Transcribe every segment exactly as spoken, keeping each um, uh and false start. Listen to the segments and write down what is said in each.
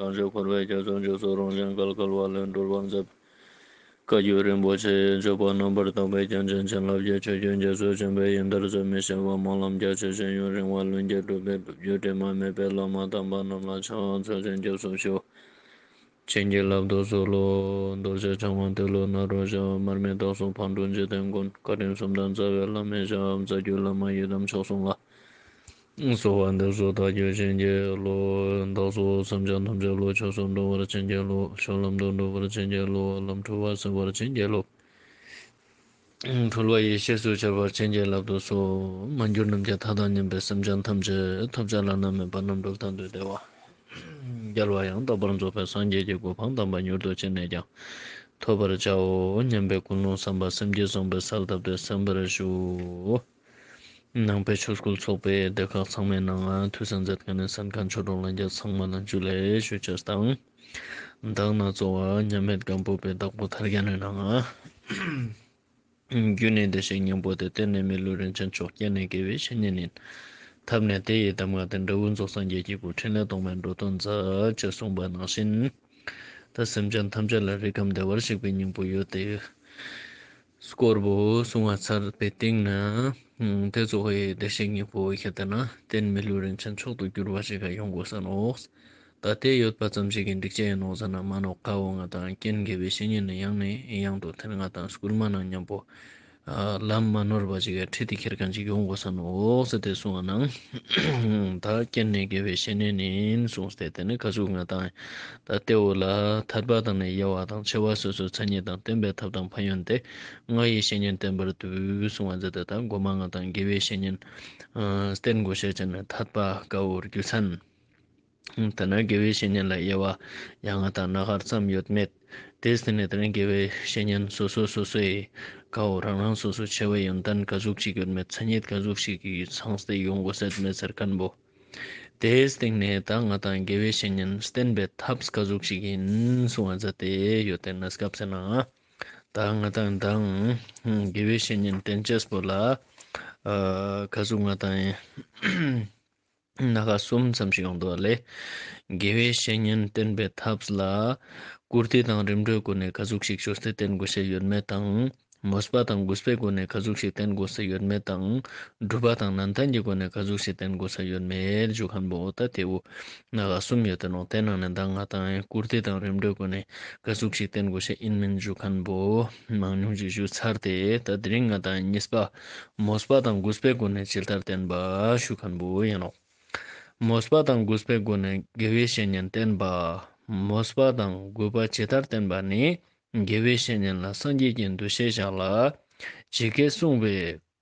ལ་འཇུག་འཁོར་བའི་རྒྱ་མཚོ་མཇུག་སོགས་རང་བཞིན་བརྒལ་དཀའ་བ་ལས་སྒྲོལ་བར་མཛད། བཀའ་བརྒྱུད་རིན་པོ་ཆེའི་སྤྱོད་པ་རྣམ་པར་དག་པའི་རྒྱན་ཅན་བྱིན་རླབས་ཀྱི་ཆུ་རྒྱུན་རྒྱ་མཚོའི་ཆེན་པོའི་ཡི་དྭགས་རྩེ་མོའི་བྱེ་བ་སྨོན་ལམ་རྒྱ་ཆེ་ཞིང་ཡུན་རིང་བ་ལྷུན་གྱིས་གྲུབ་པའི་སྒྲུབ་བརྒྱུད་དྲི་མ་མེད་པའི་བླ་མ་དམ་པ་རྣམས་ལ་ཕྱག་འཚལ་ཞིང་སྐྱབས་སུ་མཆིའོ། བྱིན་གྱིས་བརླབ་ཏུ་གསོལ་ལོ། རྡོ་རྗེ་འཆང་དབང་ཏེ་ལོ་ནཱ་རོ་ཞབས། མར་མི་དྭགས་སོགས་ཕག་གྲུ་འཇིག་རྟེན་མགོན། བཀའ་དྲིན་གསུམ་ལྡན་རྩ་བའི་བླ་མའི་ཞབས། རྩ་བརྒྱུད་བླ་མ་ཡི་དམ་མཆོག་གསུམ་ལ། གསོལ་བ་འདེབས་སོ་བདག་རྒྱུད་བྱིན་གྱིས་རློབས། བདག་སོགས་སེམས་ཅན་ཐམས་ཅད་བློ་ཆོས་སུ་འགྲོ་བར་བྱིན་གྱིས་རློབས། ཆོས་ལམ་དུ་འགྲོ་བར་བྱིན་གྱིས་རློབས། ལམ་འཁྲུལ་བ་སེལ་བར་བྱིན་གྱིས་རློབས། འཁྲུལ་བ་ཡེ་ཤེས་སུ་འཆར་བར་བྱིན་གྱིས་བརླབ་ཏུ་གསོལ། མ་གྱུར་ནམ་མཁའི་མཐའ་དང་མཉམ་པའི་སེམས་ཅན་ཐམས་ཅད་ཐོབ་བྱ་བླ་ན་མེད་པ་རྣམ་གྲོལ་མཐར་ཐུག་བདེ་བ་རྒྱལ་བ་ཡང་དག་པར་རྫོགས་པའི་སངས་རྒྱས་ཀྱི་གོ་འཕང་དམ་པ་མྱུར་དུ་ཅི་ནས་ཀྱང་ཐོབ་པར་བྱའོ་སྙམ་པའི་ཀུན་སློང་བསམ་པ་སེམས་བསྐྱེད་བཟང་པོས་གསལ་བཏབ་སྟེ་གསན་པར་ཞུ། ནང་པའི་ཆོས་སྐུལ་ཚོགས་པའི་སྡེ་ཁག་ཚང་མའི་ནང་ང་ཐུགས་གསན་མཛད་མཁན་ནི་གསན་མཁན་ཆོས་གྲོགས་ལྷན་རྒྱས་ཚང་མ་ལ་ཇུ་ལེ་ཞུ་ཅེས་དང་། མདང་ནང་གཙོ་བོ་མཉམ་མེད་སྒམ་པོ་པའི་བདག་པོ་ཐར་རྒྱན་ནི་ནང་ང་། རྒྱུ་ནི་བདེ་གཤེགས་སྙིང་པོ་སྟེ། རྟེན་ནི་མི་ལུས་རིན་ཆེན་མཆོག་རྐྱེན་ནི་དགེ་བའི་བཤེས་གཉེན་ཡིན། ཐབས་ནི་དེ་ཡི་གདམས་ངག་སྟེ། འབྲས་བུ་རྫོགས་སངས་རྒྱས་ཀྱི་སྐུ། ཕྲིན་ལས་རྟོག་མེད་འགྲོ་དོན་མཛད། ཅེས་གསུངས་པ་ནང་བཞིན། ད་སེམས་ཅན་ཐམས་ཅད་ལ་རིགས་ཁམས་བདེ་བར་གཤེགས་པའི་སྙིང་པོ་ཡོད་དེ། སྐོར་པོ་གསུང་བ་ཚར་བའི་སྟེང་ན། དེ་གཙོ་བོའི་བདེ་གཤེགས་སྙིང་པོ་ཁྱེད་ལྟ་ན་རྟེན་མི་ལུས་རིན་ཆེན་མཆོག་ཏུ་གྱུར་པ་ཞིག་ག་ཡོང་དགོས་ས་ནོག་ད་དེ་ཡོད་པ་ཙམ་ཞིག་གི་འགྲིག་ཅེས་ཡིན་ནོག་ཟེར་ན་མ་ནོག་ཀ་བོ་ང་དང་རྐྱེན་དགེ་བའི་བཤེས་གཉེན་ནི་ཡང་ནས་ཡང་དུ་དེ་ང་དང་སྐུལ་མ་ནང་མཉམ་པོ། ལམ་མ་ནོར་བ་ཞིག་ག་ཁྲིད་དེ་ཁྱེར་མཁན་ཞིག་ཡོང་དགོས་ས་ནོག་ཟེར་ཏེ་གསུངས་པ་ནང་། ད་རྐྱེན་ནི་དགེ་བའི་བཤེས་གཉེན་ཡིན་གསུངས་ཏེ་དེ་ནི་ཀ་ཟུག་ང་དང་། ད་དེ་བོ་ལ་ཐར་པ་དང་ནི་དབྱེ་བ་དང་ཆེ་བ་སོ་སོའི་མཚན་ཉིད་དང་བསྟན་པའི་ཐབས་དང་ཕན་ཡོན་ཏེ། ང་ཡི་བཤེས་གཉེན་བསྟེན་པར་འདུད་གསུངས་པ་མཛད་དེ་ད་མགོ་མ་ང་དང་དགེ་བའི་བཤེས་གཉེན་བསྟེན་དགོས་ཤེས་ཅན་ནི་ཐར་པ་ཀ་བོ་རྒྱུ་མཚན། ད་ན་དགེ་བའི་བཤེས་གཉེན་ལ་དབྱེ་བ་ཡང་ང་དང་ན་གར་ཙམ་ཡོད་མེད། དེ་སྟེང་ནས་དེ་ནས་དགེ་བའི་བཤེས་གཉེན་སོ་སོ་སོ་སོའི་ཀ་བོ་རང་རང་སོ་སོའི་ཆེ་བའི་ཡོན་ཏན་ཀ་ཟུག་ཅིག་ཡོད་མེད་མཚན་ཉིད་ཀ་ཟུག་ཅིག་གི་ཚང་སྟེ་ཡོང་དགོས་ཤེས་མེད་ཟེར་མཁན་བོ། དེའི་སྟེང་ནས་ད་ང་དང་དགེ་བའི་བཤེས་གཉེན་བསྟེན་པའི་ཐབས་ཀ་ཟུག་ཞིག་ཡིན་གསུང་བ་མཛད་དེ་ཡོད་དེ་ན་སྐབས་སེ་ན། ད་ང་དང་དང་དགེ་བའི་བཤེས་གཉེན་བསྟེན་ཅེས་པོ་ལ་ཨ་ཀ་ཟུག་ང་དང་ན་ཁ་གསུམ་ཙམ་ཞིག་ཡོང་འདུག་ལེ། དགེ་བའི་བཤེས་གཉེན་བསྟེན་པའི་ཐབས་ལ་བཀུར་སྟི་དང་རིམ་གྲོའི་སྒོ་ནས་ཀ་ཟུག་ཞིག་ཅོས་ཏེ་བསྟེན་དགོས་ཤེས་ཡོད་མེད་དང་། མོས་པ་དང་གུས་པའི་སྒོ་ནས་ཀ་ཟུག་ཞིག་བསྟེན་དགོས་ས་ཡོད་མེད་དང་། སྒྲུབ་པ་དང་ནན་ཏན་གྱི་སྒོ་ནས་ཀ་ཟུག་ཞིག་བསྟེན་དགོས་ས་ཡོད་མེད་ཞུ་མཁན་བོ་ད་དེ་བོ་ན་ཁ་གསུམ་ཡོད་དེ་ནོག་དེ་ནང་ནས་ད་ང་དང་བཀུར་སྟི་དང་རིམ་གྲོའི་སྒོ་ནས་ཀ་ཟུག་ཞིག་བསྟེན་དགོས་ཤེས་ཡིན་མིན་ཞུ་མཁན་བོ་མང་ཉུང་ཞིག་ཞུ་ཚར་ཏེ་ད་དེ་རིང་ང་དང་གཉིས་པ་མོས་པ་དང་གུས་པའི་སྒོ་ནས་ཇི་ལྟར་བསྟེན་པ་ཞུ་མཁན་བོ་ཡིན་ནོག་མོས་པ་དང་གུས་པའི་སྒོ་ནས་དགེ་བའི་བཤེས་གཉེན་བསྟེན་པ། མོས་པ་དང་གུས་པ་ཇི་ལྟར་བསྟེན་པ་ནི། དགེ་བའི་བཤེས་གཉེན་ལ་སངས་རྒྱས་ཀྱི་འདུ་ཤེས་བཞག་ལ། ཇི་སྐད་གསུངས་པའི་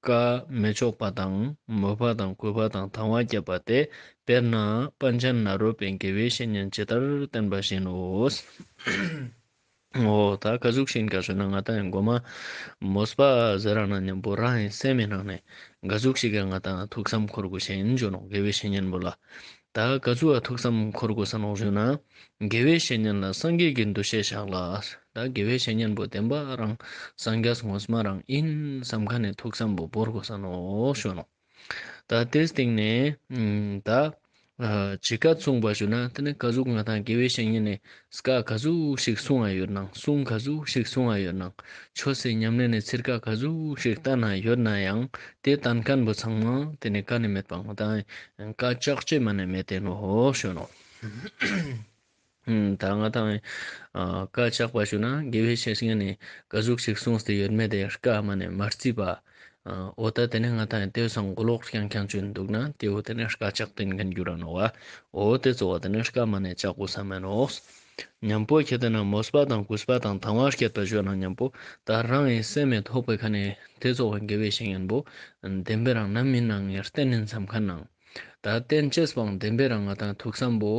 བཀའ་མི་འཕྱོག་པ་དང་། མོས་པ་དང་གུས་པ་དང་དང་བ་བརྒྱབ་པ་སྟེ། དཔེར་ན་པཎ་ཆེན་ནཱ་རོ་པས་དགེ་བའི་བཤེས་གཉེན་ཇི་ལྟར་བསྟེན་པ་བཞིན་ནོ། འོ་ད་ཀ་ཟུག་ཤིག་ཡིན་ཀ་ཞུ་ན་ང་དང་མགོ་མ་མོས་པ་ཟེར་ར་ན་མཉམ་པོ་རང་ཡིན་སེམས་མི་ནང་ནས་ཀ་ཟུག་ཤིག་ག་ང་དང་ཐུགས་བསམ་འཁོར་དགོས་ཤེས་ཡིན་ཞུ་ནོག་དགེ་བའི་བཤེས་གཉེན་བོ་ལ། ད་ཀ་ཟུག་ག་ཐུགས་བསམ་འཁོར་དགོས་ས་ནོག་ཞུ་ན། དགེ་བའི་བཤེས་གཉེན་ལ་སངས་རྒྱས་ཀྱི་འདུ་ཤེས་བཞག་ལ། ད་དགེ་བའི་བཤེས་གཉེན་བོ་བདེན་པ་རང་སངས་རྒྱས་ངོ་མ་རང་ཡིན་བསམ་མཁན་ནས་ཐུགས་བསམ་བོ་བོར་དགོས་ས་ནོག་ཞུ་ནོག་ད་དེའི་སྟེང་ནས་ད་ཇི་སྐད་གསུངས་པ་ཞུ་ན་དེ་ནི་ཀ་ཟུག་ང་དང་དགེ་བའི་བཤེས་གཉེན་ནས་བཀའ་ཀ་ཟུག་ཞིག་གསུང་བ་ཡོད་ནང་གསུང་ཀ་ཟུག་ཞིག་གསུང་བ་ཡོད་ནང་ཆོས་སི་ཉམས་ལེན་ནི་ཚིར་ཀ་ཀ་ཟུག་ཞིག་བསྟན་ན་ཡོད་ན་ཡང་དེ་བསྟན་མཁན་བོ་ཚང་མ་དེ་ནི་ཀ་ནས་མེད་པ་ང་དང་བཀའ་བཅག་ཅེས་མ་ནས་མེད་དེ་ནོ་ཞུ་ནོག་ད་ང་དང་བཀའ་བཅག་པ་ཞུ་ན་དགེ་བའི་བཤེས་གཉེན་ནས་ཀ་ཟུག་ཞིག་གསུངས་ཏེ་ཡོད་མེད་དེ་བཀའ་མ་ནས་མ་རྩིས་པ། འོ་ད་དེ་ནས་ང་དང་དེ་སང་མགོ་ལོག་རྐྱང་རྐྱང་ཅོ་ཡིན་འདུག་ན་དེ་བོ་དེ་ནས་བཀའ་བཅག་བསྟན་མཁན་འགྱུར་ར་ནོག་བ། འོ་དེ་གཙོ་བོ་དེ་ནས་བཀའ་མ་ནས་བཅག་དགོས་ས་མེད་ནོག་མཉམ་པོ་ཁྱེད་དེ་ན་མོས་པ་དང་གུས་པ་དང་དང་བ་བསྐྱེད་པ་ཞུ་ན་མཉམ་པོ་ད་རང་ཡི་སེམས་མི་ཐོག་པའི་ཁ་ནས་དེ་གཙོ་བོ་དགེ་བའི་བཤེས་གཉེན་བོ་བདེན་པའི་རང་ནམ་མིན་ནང་ངེར་བསྟེན་ནིན་བསམ་མཁན་ནང་། ད་བསྟེན་ཅེས་པའང་བདེན་པའི་རང་ང་དང་ཐུགས་བསམ་བོ་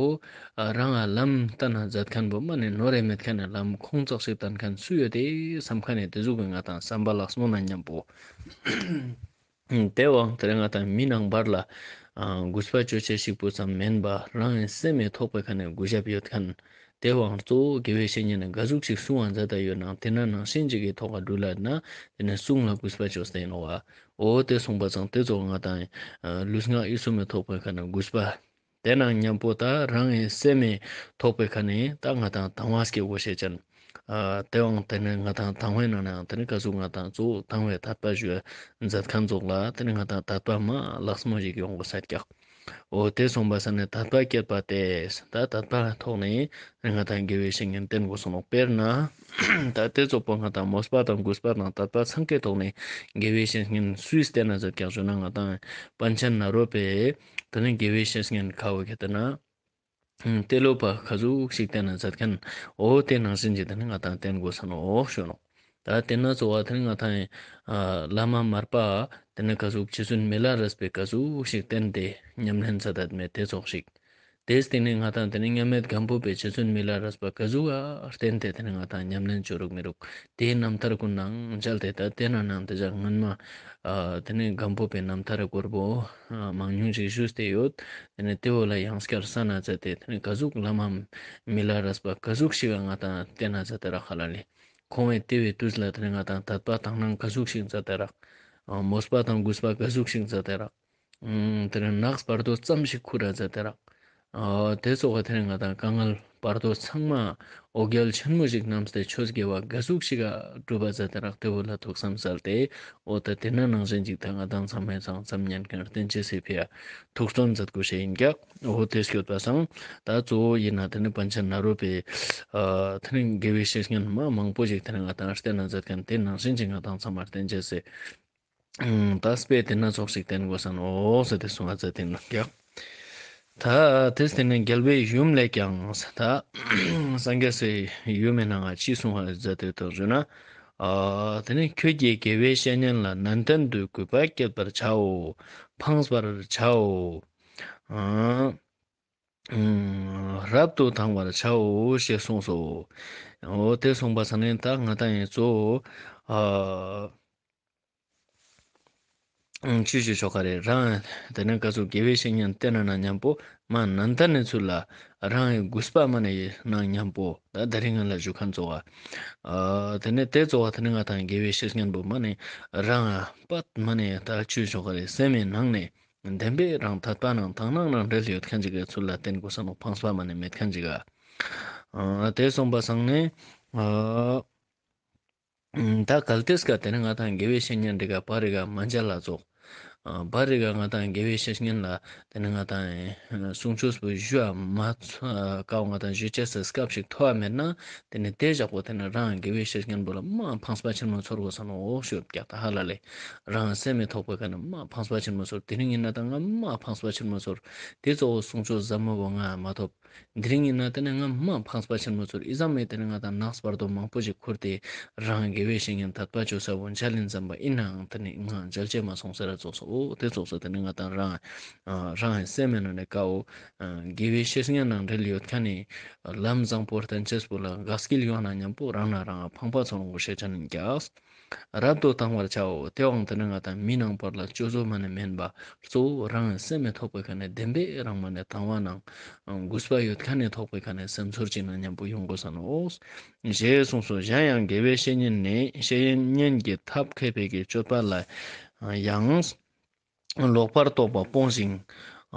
རང་ང་ལམ་བསྟན་ན་མཛད་མཁན་བོ་མ་ནས་ནོར་རེ་མེད་མཁན་ནས་ལམ་ཁོང་ཙག་ཞིག་བསྟན་མཁན་སུ་ཡོད་དེ་བསམ་མཁན་ནས་དེ་ཟུག་གི་ང་དང་བསམ་པ་ལགས་སོང་ན་མཉམ་པོ། དེ་བོའང་དེ་རིང་ང་དང་མི་ནང་བར་ལ་གུས་པ་ཅོ་ཅེས་ཞིག་པོ་ཙམ་མེན་པ་རང་ཡི་སེམས་མི་ཐོག་པའི་ཁ་ནས་གུས་ཞབས་ཡོད་མཁན། དེ་བོའང་གཙོ་བོ་དགེ་བའི་བཤེས་གཉེན་ནས་ག་ཟུག་ཞིག་གསུང་བ་མཛད་ད་ཡོད་ནང་དེ་ན་ནང་བཞིན་ཅིག་གི་ཐོག་ག་འགྲུལ་ལ་ན་དེ་ནས་གསུང་ལ་གུས་པ་ཅོས་ཏེ་ཡིན་ནོག་བ། འོ་དེ་གསུངས་པ་ཙང་དེ་ཚོ་ང་དང་ལུས་ངག་ཡིད་གསུམ་མི་ཐོག་པའི་ཁ་ནས་གུས་པ། དེ་ནང་མཉམ་པོ་ད་རང་གི་སེམས་མི་ཐོག་པའི་ཁ་ནས་ད་ང་དང་དང་བ་སྐྱེ་དགོས་ཤེས་ཅན། ཨ་དེ་བང་དེ་ནས་ང་དང་དང་བའི་ནང་ནའང་དེ་ནས་ག་ཟུག་ང་དང་གཙོ་བོ་དང་བའི་དད་པ་ཞུ་མཛད་མཁན་ཙོགས་ལ་དེ་ནས་ང་དང་དད་པ་མ་ལགས་མོ་ཞིག་ཡོང་དགོས་ས་ཀྱག། འོ་དེ་སོང་པ་ས་ནས་དད་པ་སྐྱེད་པ་སྟེ། ད་དད་པ་ཐོག་ནས་ང་དང་དགེ་བའི་བཤེས་གཉེན་བསྟེན་དགོས་སོང་ནོག། དཔེར་ན་ད་དེ་ཙོགས་པོ་ང་དང་མོས་པ་དང་གུས་པ་དང་དད་པ་ཚང་ཀའི་ཐོག་ནས་དགེ་བའི་བཤེས་གཉེན་སུས་བསྟེན་ན་མཛད་ཀྱག་ཞུ་ན་ང་དང་པཎ་ཆེན་ནཱ་རོ་པས་དེ་ནས་དགེ་བའི་བཤེས་གཉེན་ཁ་བོ་ཁེ་ཏེ་ན་ཏེ་ལོ་པ་ག་ཟུག་ཞིག་བསྟེན་ན་མཛད་མཁན། འོ་དེ་ནང་བཞིན་གྱི་དེ་ནས་ང་དང་བསྟེན་དགོས་ས་ནོག་ཞུ་ནོག། ད་དེ་ན་གཙོ་བོ་དེ་ནས་ང་དང་ཨ་བླ་མ་མར་པ་དེ་ནས་ག་ཟུག་རྗེ་བཙུན་མི་ལ་རས་པས་ག་ཟུག་ཞིག་བསྟེན་ཏེ་ཉམས་ལེན་མཛད་དད་མེད་དེ་ཙོགས་ཤིག། དེ་སྟེང་ནས་ང་དང་དེ་ནས་མཉམ་མེད་སྒམ་པོ་པས་རྗེ་བཙུན་མི་ལ་རས་པ་ག་ཟུག་ག་བསྟེན་ཏེ་དེ་ནས་ང་དང་ཉམས་ལེན་བཅོ་རུག་མི་རུག། དེའི་རྣམ་ཐར་ཀུན་ནང་མཇལ་ཏེ་ད་དེ་ན་ནང་དེ་ཅག་སྔོན་མ་ཨ་དེ་ནས་སྒམ་པོ་པའི་རྣམ་ཐར་སྐོར་པོ་ཨ་མང་ཉུང་ཞིག་ཞུས་ཏེ་ཡོད། དེ་ནས་དེ་བོ་ལ་ཡང་སྐྱར་གསན་ན་མཛད་དེ་དེ་ནས་ག་ཟུག་བླ་མ་མི་ལ་རས་པ་ག་ཟུག་ཞིག་ག་ང་དང་བསྟེན་ན་མཛད་དེ་རག་ཧ་ལ་ལེ། ཁོང་བས་དེ་བའི་དུས་ལ་དེ་ནས་ང་དང་དད་པ་དག་སྣང་ག་ཟུག་ཞིག་མཛད་དེ་རག། ཨ་མོས་པ་དང་གུས་པ་ག་ཟུག་ཞིག་མཛད་དེ་རག། ཨུམ་དེ་ནས་ནགས་བར་དོ་ཙམ་ཞིག་ཁུར་ར་མཛད་དེ་རག། ཨ་དེ་ཙོགས་དེ་ནས་ང་དང་དཀའ་ངལ་བར་དོ་ཚང་མ་འོ་བརྒྱལ་ཆེན་མོ་ཞིག་བསྣམས་ཏེ་ཆོས་དགེ་བ་ག་ཟུག་ཞིག་ག་སྒྲུབ་པ་མཛད་དེ་རག། དེ་བོ་ལ་ཐུགས་བསམ་གསལ་ཏེ་འོ་ད་དེ་ན་ནང་བཞིན་ཅིག་ད་ང་དང་ཚང་མས་ཚང་ཙམ་ཉན་མཁན་བསྟེན་ཅེས་སི་ཕི་ཡ་ཐུགས་བརྩོན་མཛད་དགོས་ཤེས་ཡིན་ཀྱག། འོ་དེ་སྐྱོད་པ་སང་ད་གཙོ་བོ་ཡིན་ན་དེ་ནས་པཎ་ཆེན་ནཱ་རོ་པས་ཨ་དེ་ནས་དགེ་བའི་བཤེས་གཉེན་མ་མང་པོ་ཞིག་དེ་ནས་ང་དང་བསྟེན་ན་མཛད་མཁན་དེ་ནང་བཞིན་ཅིག་ང་དང་ཚང་མ་བསྟེན་ཅེས་སི་ཨུམ་ད་དཔེ་དེ་ན་ཙོགས་ཤིག་བསྟེན་དགོས་ས་ནོག་ཟེར་ཏེ་གསུང་བ་མཛད་དེ་ནོག་ཀྱག། ད་དེ་སྟེང་ནས་རྒྱལ་པོའི་ཡུམ་ལས་ཀྱང་ད་སངས་རྒྱས་སི་ཡུམ་མི་ནང་ང་ཅི་གསུང་བ་མཛད་དེ་ཐོག་ཞུ་ན། ཨ་དེ་ནས་ཁྱོད་ཀྱིས་དགེ་བའི་བཤེས་གཉེན་ལ་ནན་ཏན་དུ་གུས་པ་བསྐྱེད་པར་བྱའོ། ཕངས་པར་བྱའོ། ཨ་རབ་ཏུ་དང་བར་བྱའོ་ཞེས་གསུངས་སོ། འོ་དེ་གསུངས་པ་ས་ནས་ད་ང་དང་ཡིན་གཙོ་བོ་ཨ་ཨང་ཆུ་ཆུ་ཆོ་ག་རེ་རང་དེ་ནས་ག་ཟུག་དགེ་བའི་བཤེས་གཉེན་བསྟེན་ན་ན་མཉམ་པོ་མ་ནན་ཏན་ནས་ཚུལ་ལ་རང་གི་གུས་པ་མ་ནས་ནང་མཉམ་པོ་ད་དེ་རིང་ང་ལ་ཞུ་མཁན་གཙོ་བོ་ཨ་དེ་ནས་དེ་གཙོ་བོ་དེ་ནས་ང་དང་དགེ་བའི་བཤེས་གཉེན་པོ་མ་ནས་རང་པད་མ་ནས་ད་ཆུ་ཆོ་ག་རེ་སེམས་མའི་ནང་ནས་བདེན་པའི་རང་དད་པ་ནང་དག་སྣང་ནང་འབྲེལ་ཡོད་མཁན་ཅིག་གི་ཚུལ་ལ་བསྟེན་དགོས་ས་ནོག། ཕངས་པ་མ་ནས་མེད་མཁན་ཅིག་ག་ཨ་དེ་གསུངས་པ་སང་ནས་ཨ་ད་གལ་ཏེ་སྐབས་དེ་ནས་ང་དང་དགེ་བའི་བཤེས་གཉེན་འདི་ག་བར་རི་ག་མ་མཇལ་ལ་ཙོགས། ཨ་བར་རི་ག་ང་དང་དགེ་བའི་བཤེས་གཉེན་ལ་དེ་ནས་ང་དང་གསུང་ཆོས་པོ་ཞུ་བ་མ་ཚོ་ཨ་ཀའོ་ང་དང་ཞུ་ཅེས་སི་སྐབས་ཤིག་ཐོབ་བ་མེད་ན་དེ་ནས་དེ་བཞག་པོ་དེ་ནས་རང་དགེ་བའི་བཤེས་གཉེན་པོ་ལ་མ་ཕངས་པ་ཆེན་མོ་ཚོར་དགོས་ས་ནོག་ཞུ་ཀྱག། ད་ཧ་ལ་ལེ་རང་སེམས་མི་ཐོག་པའི་ཁ་ནས་མ་ཕངས་པ་ཆེན་མོ་ཚོར། དེ་རིང་ཡིན་ན་ད་ང་མ་ཕངས་པ་ཆེན་མོ་ཚོར། དེ་གཙོ་བོ་གསུང་ཆོས་ཟབ་མོ་བོ་ང་མ་ཐོབ། དེ་རིང་ཡིན་ན་དེ་ནས་ང་མ་ཕངས་པ་ཆེན་མོ་ཚོར། ཨི་ཙམ་མེད་དེ་ནས་ང་དང་ནགས་བར་དོ་མང་པོ་ཞིག་ཁུར་ཏེ་རང་དགེ་བའི་བཤེས་གཉེན་དད་པ་བཅོས་ས་བོ་མཇལ་ཡིན་ཙམ་པ་ཡིན་ནའང་དེ་ནས་ང་མཇལ་ཅེས་མ་སོང་ཟེར་ར་ཙོགས་སོ། འོ་དེ་ཙོགས་སོ་དེ་ནས་ང་དང་རང་ཨ་རང་སེམས་མའི་ནང་ནས་ཀའོ་ཨ་དགེ་བའི་བཤེས་གཉེན་ནང་འབྲེལ་ཡོད་མཁན་ནི་ལམ་བཟང་པོ་བསྟན་ཅེས་པོ་ལ་དགའ་སྐྱིད་ཡོང་ན་མཉམ་པོ་རང་ན་རང་ཕངས་པ་ཚོར་དགོས་ཤེས་ཅན་ཡིན་ཀྱག། རབ་ཏུ་དང་བར་བྱའོ། དེ་བོ་དེ་ནས་ང་དང་མི་ནང་བར་ལ་སྐྱོ་བཟོ་མ་ནས་མེན་པ་གཙོ་བོ་རང་སེམས་མི་ཐོག་པའི་ཁ་ནས་བདེན་པའི་རང་མ་ནས་དང་བ་ནང་གུས་པ་ཡོད་མཁན་ནི་ཐོག་པའི་ཁ་ནས་སེམས་ཚོར་ཅིག་ན་མཉམ་པོ་ཡོང་དགོས་ས་ནོག། ཞེས་གསུངས་སོ། གཞན་ཡང་དགེ་བའི་བཤེས་གཉེན་ནི་བཤེས་གཉེན་གྱི་ཐབས་མཁས་པའི་གི་སྤྱོད་པ་ལ་ཡང་ལོག་པར་རྟོག་པ་སྤོང་ཞིང་།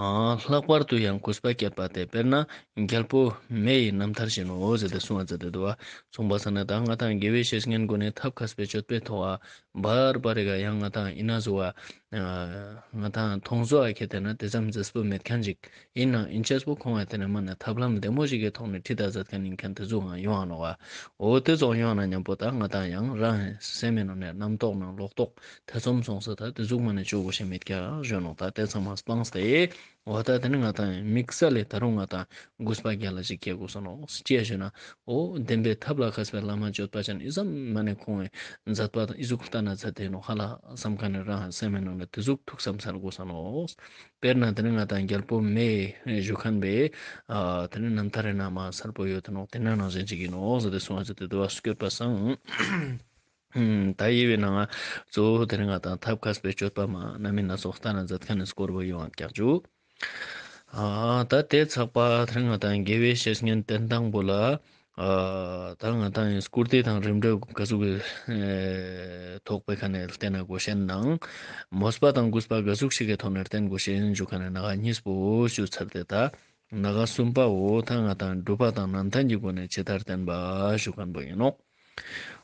ལྷག་པར་དུ་ཡང་གུས་པ་བསྐྱེད་པ་སྟེ། དཔེར་ན་རྒྱལ་པོ་མེ་ཡི་རྣམ་ཐར་བཞིན་ནོ་ཟེར་ཏེ་གསུངས་པ་མཛད་དེ་འདུག་བ། གསུངས་པ་ས་ནས་ད་ང་དང་དགེ་བའི་བཤེས་གཉེན་ཀུན་ནི་ཐབས་མཁས་པའི་སྤྱོད་པའི་ཐོག་བར་བར་རི་ག་ཡང་ང་དང་ཡིན་ན་བཟོ་བ་ང་དང་མཐོང་བཟོ་བ་ཁྱེད་དེ་ན་དེ་ཙམ་མཛེས་པོ་མེད་མཁན་ཅིག་ཡིན་ནའང་ཡིན་ཅེས་པོ་ཁོང་བ་དེ་ནས་མ་ནས་ཐབས་ལམ་བདེ་མོ་ཞིག་གི་ཐོག་ནས་ཁྲིད་ད་མཛད་མཁན་ཡིན་མཁན་དེ་ཚོ་ཡང་ཡོང་ང་ནོག་བ། འོ་དེ་ཚོ་ཡོང་ན་མཉམ་པོ་ད་ང་དང་ཡང་རང་སེམས་མའི་ནང་ནས་རྣམ་རྟོག་ནང་ལོག་རྟོག་ཐེ་ཚོམ་སོང་ས་ད་དེ་ཟུག་མ་ནས་བཅོ་དགོས་ཤེས་མེད་ཀྱག་ཞུ་ནོག། ད་དེ་ཚང་མ་སྤངས་ཏེ་འོ་ད་དེ་ནི་ང་དང་དམིགས་བསལ་ལས་ད་རུང་ང་དང་གུས་པ་རྒྱ་ལ་ཞིག་སྐྱེ་དགོས་ས་ནོག། ཅི་ཞུ་ན་འོ་བདེན་པའི་ཐབས་ལ་མཁས་པའི་བླ་མ་བཅོས་པ་ཅན་ཨི་ཙམ་མ་ནས་ཁོང་གི་མཛད་པ་དང་ཨི་ཟུག་ལྟ་ན་མཛད་དེ་ནོག་ཧ་ལ་བསམ་མཁན་ནི་རང་སེམས་མའི་ནང་ནས་དེ་ཟུག་ཐུགས་བསམ་འཆར་དགོས་ས་ནོག། དཔེར་ན་དེ་ནི་ང་དང་རྒྱལ་པོ་མེ་བཞུགས་མཁན་པའི་ཨ་དེ་ནི་རྣམ་ཐར་རི་ནང་མ་གསལ་པོ་ཡོད་དེ་ནོག། དེ་ན་ནང་བཞིན་ཅིག་ཡིན་ནོག་ཟེར་ཏེ་གསུངས་པ་ཟེར་ཏེ་དུ་བ་སྐྱོད་པ་སང་། ད་ཡི་བའི་ནང་ང་གཙོ་བོ་དེ་ནི་ང་དང་ཐབས་མཁས་པའི་སྤྱོད་པ་མ་རྣམ་སྨིན་སྣ་ཚོགས་ལྟ་ན་མཛད་མཁན་ནི་སྐོར་བོ་ཡོང་ང་ཀྱག་ཞུ། ཨ་ད་དེ་ཚགས་པ་དེ་ནི་ང་དང་དགེ་བའི་བཤེས་གཉེན་བསྟེན་སྟངས་པོ་ལ་ ཨ་ད་ང་ཏང་ཡིན་སྐུར་ཏེ་དང་རིམ་གྲོ་ག་ཟུག་གི་ཐོག་པའི་ཁ་ནས་བསྟེན་ན་དགོས་ཤེས་ནང་མོས་པ་དང་གུས་པ་ག་ཟུག་ཞིག་གི་ཐོག་ནས་བསྟེན་དགོས་ཤེས་ཞུ་ཁན་ནི་ནང་གཉིས་པོ་ཞུ་ཚར་ཏེ་ད་ནང་གསུམ་པའོ་ད་ང་ཏང་སྒྲུབ་པ་དང་ནན་ཏན་གྱི་སྒོ་ནས་ཇི་ལྟར་བསྟེན་པ་ཞུ་ཁན་པོ་ཡིན་ནོག་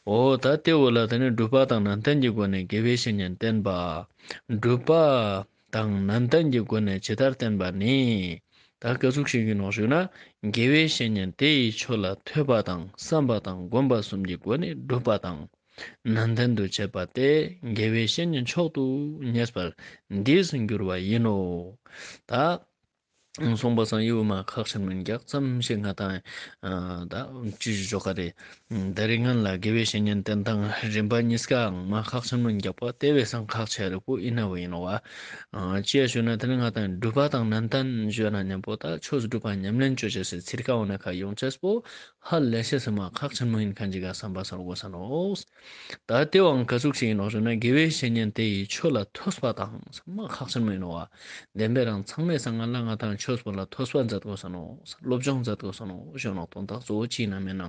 འོ་ད་དེ་བོ་ལ་དེ་ནི་སྒྲུབ་པ་དང་ནན་ཏན་གྱི་སྒོ་ནས་དགེ་བའི་བཤེས་གཉེན་བསྟེན་པ། སྒྲུབ་པ་དང་ནན་ཏན་གྱི་སྒོ་ནས་ཇི་ལྟར་བསྟེན་པ་ནི། ད་ག་ཟུག་ཞིག་ཡིན་ནོག་ཞུ་ན། དགེ་བའི་བཤེས་གཉེན་དེ་ཡི་ཆོས་ལ་ཐོས་པ་དང་བསམ་པ་དང་སྒོམ་པ་གསུམ་གྱི་སྒོ་ནས་སྒྲུབ་པ་དང་ནན་ཏན་དུ་བྱེད་པ་སྟེ་དགེ་བའི་བཤེས་གཉེན་མཆོག་ཏུ་གཉེར་བར་འདིས་འགྱུར་བ་ཡིན་ནོ། ད་གསུངས་པ་སང་ཡིད་མ་ཁག་ཆེན་མིན་རྒྱག་ཙམ་ཞིག་ང་ཏང་ཨ་ད་ཅི་ཞིག་ཞོག་ག་རེ། ད་རིང་ང་ལ་དགེ་བའི་བཤེས་གཉེན་བསྟེན་སྟངས་རིམ་པ་གཉིས་ཀའང་མ་ཁག་ཆེན་མིན་རྒྱག་པ་དེ་བས་སང་ཁག་ཆེ་རིག་པོ་ཡིན་ནོ་ཡིན་ནོ་བ། ཅི་ཡ་ཞུ་ན་དེ་ནི་ང་ཏང་སྒྲུབ་པ་དང་ནན་ཏན་ཞུ་ན་མཉམ་པོ་ད་ཆོས་སྒྲུབ་པ་ཉམས་ལེན་ཅོ་ཅེས་སི་ཚིར་ཀ་འོ་ན་ཁ་ཡོང་ཅེས་པོ་ཧ་ལས་ཤེས་སི་མ་ཁག་ཆེན་མོ་ཡིན་ཁན་ཅིག་ག་བསམ་པ་སལ་དགོས་ས་ནོག་ད་དེ་བའང་ག་ཟུག་ཞིག་ཡིན་ནོག་ཞུ་ན་དགེ་བའི་བཤེས་གཉེན་དེ་ཡི་ཆོས་ལ་ཐོས་པ་དང་མ་ཁག་ཆེན་མོ་ཡིན་ནོ་བ། བདེན་པའི་རང་ཚང་མའི་སང་ང་ལ་ང་ཏང་ཆོས་པོ་ལ་ཐོས་པ་མཛད་དགོས་ས་ནོག་སློབ་སྦྱོང་མཛད་དགོས་ས་ནོག་ཞུ་ནོག་དོན་དག་གཙོ་བོ་ཅི་ཡིན་ན་མེད་ན་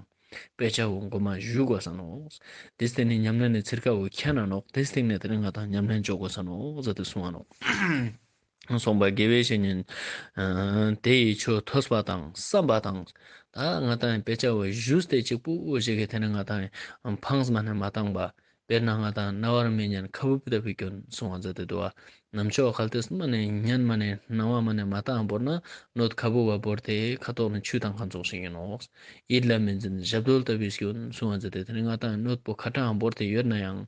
དཔེ་ཆ་བོ་མགོ་མ་ཞུ་དགོས་ས་ནོག་དེ་སྟེ་ནི་ཉམས་ལེན་ནི་ཚིར་ཀ་བོ་ཁྱེར་ན་ནོག་དེ་སྟེ་ནི་དེ་ནི་ང་ཏང་ཉམས་ལེན་ཅོ་དགོས་ས་ནོག་ཟེར་ཏེ་གསུངས་པ་ནོག་གསུངས་པ་དགེ་བའི་བཤེས་གཉེན་དེ་ཡི་ཆོས་ཐོས་པ་དང་བསམ་པ་དང་། ད་ང་ཏང་དཔེ་ཆ་བོ་ཞུས་ཏེ་གཅིག་པུ་ཞིག་གི་དེ་ནི་ང་ཏང་ཕངས་མ་ནས་མ་བཏང་པ། དཔེར་ན་ང་ཏང་རྣ་བར་མི་ཉན་ཁ་བུབ་ལྟ་བུའི་སྐྱོན་གསུང་བ་མཛད་དེ་འདུག་བ། ནམ་ཞོགས་གལ་ཏེ་མ་ནས་ཉན་མ་ནས་རྣ་བ་མ་ནས་མ་བཏང་བོར་ན་སྣོད་ཁ་བུབ་བ་བོར་ཏེ་ཁ་དོག་ནས་ཆུ་བཏང་ཁན་ཙོགས་ཤིག་ཡིན་ནོག་ཡིད་ལ་མི་འཛིན་ཞབས་རྡོལ་ལྟ་བུའི་སྐྱོན་གསུང་བ་མཛད་དེ་དེ་ནི་ང་ཏང་སྣོད་པོ་ཁ་གྲངས་བོར་ཏེ་ཡོད་ན་ཡང་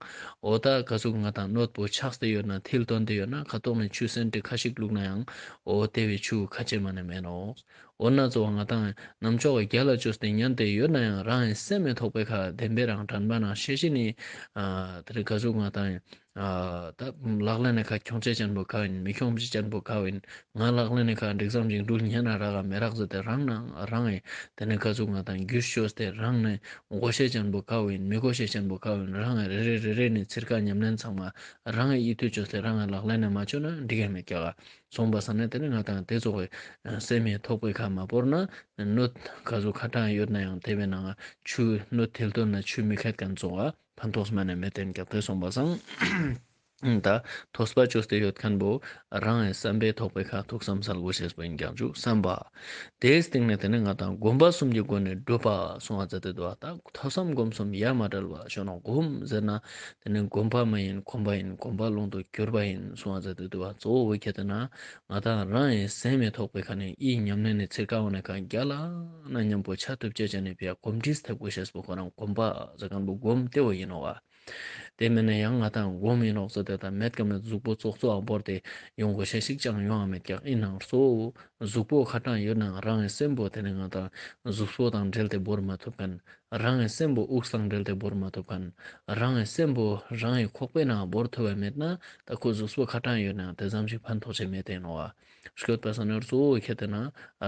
འོ་ད་ག་ཟུག་ང་ཏང་སྣོད་པོ་ཆགས་ཏེ་ཡོད་ན་མཐིལ་བཏོན་ཏེ་ཡོད་ན་ཁ་དོག་ནས་ཆུ་སེན་ཏེ་ཁ་ཞིག་བླུགས་ན་ཡང་འོ་དེ་བའི་ཆུ་ཁ་ཆེ་མ་ནས་མེད་ནོག་འོ་ན་གཙོ་བོ་ང་ཏང་ནམ་ཞོགས་རྒྱལ་ལ་བཅོས་ཏེ་ཉན་ཏེ་ཡོད་ན་ཡང་རང་ཡི་སེམས་མི་ཐོག་པའི་ཁ་བདེན་པའི་རང་དྲན་པ་ན་ཤེས་བཞིན་ནི་ཨ་དེ་རིང་ག་ཟུག་ང་ཏང་ཨ་ད་ལག་ལེན་ནི་ཁ་ཁྱོང་ཆེ་ཅན་པོ་ག་ཡིན་མི་ཁྱོང་ཆེ་ཅན་པོ་ག་ཡིན། ང་ལག་ལེན་ནི་ཁ་འགྲིག་ཙམ་ཞིག་འགྲུལ་ཉན་ན་རག་ག་མི་རག་ཟེར་ཏེ་རང་ན་རང་ཡི་དེ་ནི་ག་ཟུག་ང་ཏང་རྒྱུས་བཅོས་ཏེ་རང་ནི་དགོས་ཤེས་ཅན་པོ་ག་ཡིན་མི་དགོས་ཤེས་ཅན་པོ་ག་ཡིན་རང་ཡི་རེ་རེ་རེ་རེ་ནི་ཚིར་ཀ་ཉམས་ལེན་ཚང་མ་རང་ཡི་ཡིད་དུ་བཅོས་ཏེ་རང་ཡི་ལག་ལེན་ནི་མ་བཅོས་ན་འགྲིག་ག་མེད་ཀྱག་གསུངས་པ་སང་ནི་དེ་ནི་ང་ཏང་དེ་ཙོགས་སེམས་མི་ཐོག་པའི་ཁ་མ་བོར་ན་སྣོད་ག་ཟུག་ཁ་གྲངས་ཡོད་ན་ཡང་དེ་བའི་ནང་ཆུ་སྣོད་མཐིལ་བཏོན་ན་ཆུ་མི་ཁད་ཁན་ཙོགས་ཕན་ཐོགས་མ་ནས་མེད་དེ་ཀྱག་དེ་གསུངས་པ་སང་ད་ཐོས་པ་བཅོས་ཏེ་ཡོད་ཁན་བོ་རང་ཡི་བསམ་པའི་ཐོག་པའི་ཁ་ཐུགས་བསམ་སལ་དགོས་ཤེས་པོ་ཡིན་ཀྱག་ཞུ་བསམ་པ། དེའི་སྟེང་ནས་དེ་ནི་ང་ཏང་སྒོམ་པ་གསུམ་གྱི་སྒོ་ནས་སྒྲུབ་པ་གསུང་བ་མཛད་དེ་འདུག་བ། ད་ཐོས་བསམ་སྒོམ་གསུམ་ཡ་མ་བྲལ་བ་ཞུ་ནོག་སྒོམ་ཟེར་ན་དེ་ནི་སྒོམ་པ་མ་ཡིན་གོམས་པ་ཡིན། གོམས་པ་ཀློང་དུ་གྱུར་པ་ཡིན་གསུང་བ་མཛད་དེ་འདུག་བ། གཙོ་བོ་ཁྱེད་དེ་ན་ང་ཏང་རང་ཡི་སེམས་མི་ཐོག་པའི་ཁ་ནས་ཡིད་ཉམས་ལེན་ནི་ཚིར་ཀ་འོ་ན་ཁ་རྒྱལ་ལ་ན་མཉམ་པོ་ཆ་ཐུབ་ཅེས་ཅན་ནི་ཕི་ཡ་གོམས་འདྲིས་ཐེབས་དགོས་ཤེས་པོ་ཁོ་རང་གོམས་པ་ཟེར་ཁན་བོ་སྒོམ་དེ་བོ་ཡིན་ནོག་བ། དེ་མིན་ན་ཡང་ང་ཏང་སྒོམ་ཡིན་ནོག་ཟེར་ཏེ་ད་མེད་ཀ་མེད་གཟུགས་པོ་ཙོག་ཙོག་བོར་ཏེ་ཡོང་དགོས་ཤེས་ཤིག་ཅང་ཡོང་བ་མེད་ཀྱག་ཡིན་ནའང་གཙོ་བོ་གཟུགས་པོ་ཁ་གྲངས་ཡོད་ནའང་རང་ཡི་སེམས་པོ་དེ་ནི་ང་ཏང་གཟུགས་པོ་དང་འབྲེལ་ཏེ་བོར་མ་ཐུབ་ཁན། རང་ཡི་སེམས་པོ་དབུགས་དང་འབྲེལ་ཏེ་བོར་མ་ཐུབ་ཁན། རང་ཡི་སེམས་པོ་རང་ཡི་ཁོག་པའི་ནང་བོར་ཐུབ་པ་མེད་ན་ད་ཁོ་གཟུགས་པོ་ཁ་གྲངས་ཡོད་ནའང་དེ་ཙམ་ཞིག་ཕན་ཐོགས་ཆེ་མེད་དེ་ནོག་བ། སྐྱོད་པ་སང་ནི་གཙོ་བོ་ཁྱེད་དེ་ན་